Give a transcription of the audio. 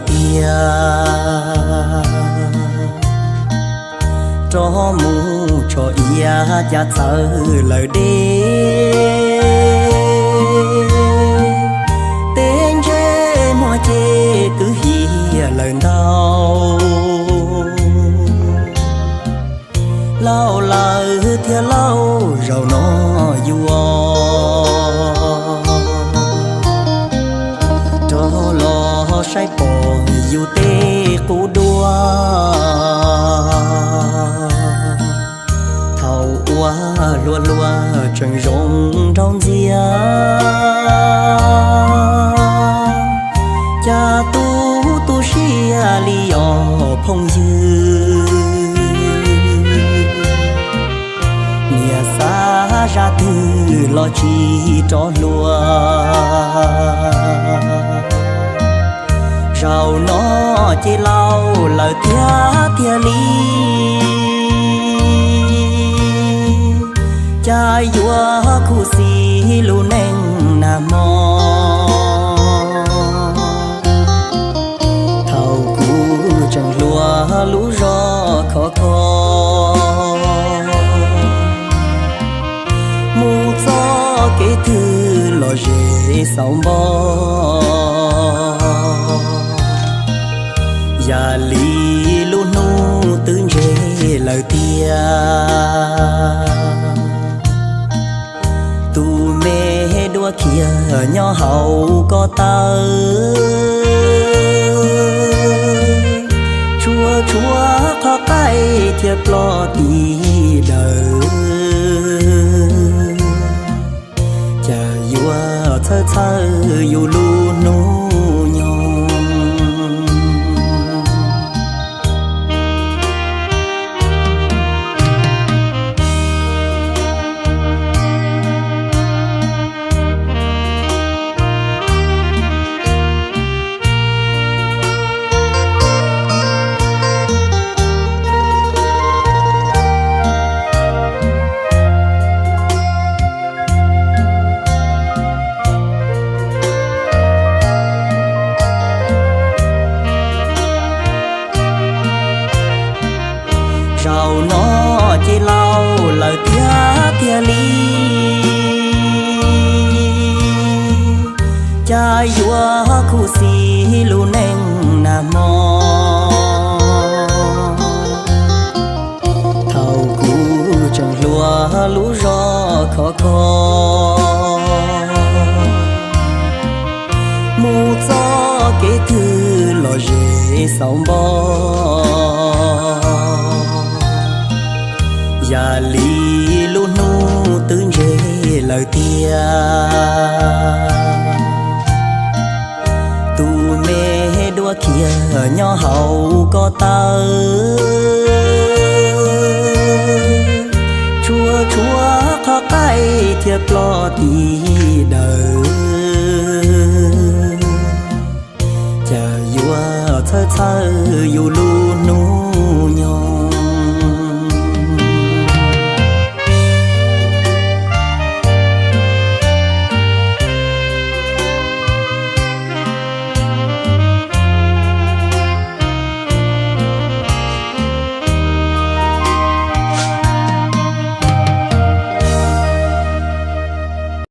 tiag, rov mus tso ia cas txawv lawm deb. Teb ntsej muag ces kwv hiam lawm ntau, laus lawm thiab lauj, zaum no yuav rov los saib pom yus tej qub duab. Thaum ua hluas hluas tseem zoo nraug ntxiag, cas tu tu siab li os phooj ywg. Niam xav zaj twg los tsis rov hluas, zaum no ces laus lawm thiab tiag li, cas yuav khuv xim lub neej nag hmo. Thaum kuv tseem hluas lub zog khov kho, mus txoj kev twg los zem xauv npo. Yam li lub hnub twb ntseg lawm tiag, tus me dua khiav nyob hauv ko taw, tshuav tshuav qhov qaij thiab ploj tim dawm, cas yuav txhawj txhawj yus lub hnub nyoog. Zaum no ces laus lawm tiag tiag li, cas yuav khuv xim lub neej nag hmo. Thaum kuv tseem hluas lub zog khov kho, mus txoj kev twg los zem xauv npo. Yam li lub hnub twb ntseg lawm tiag, tus me dua khiav nyob hauv ko taw, tshuav tshuav qhov qaij thiab ploj tim dawm, cas yuav txhawj txhawj yus lub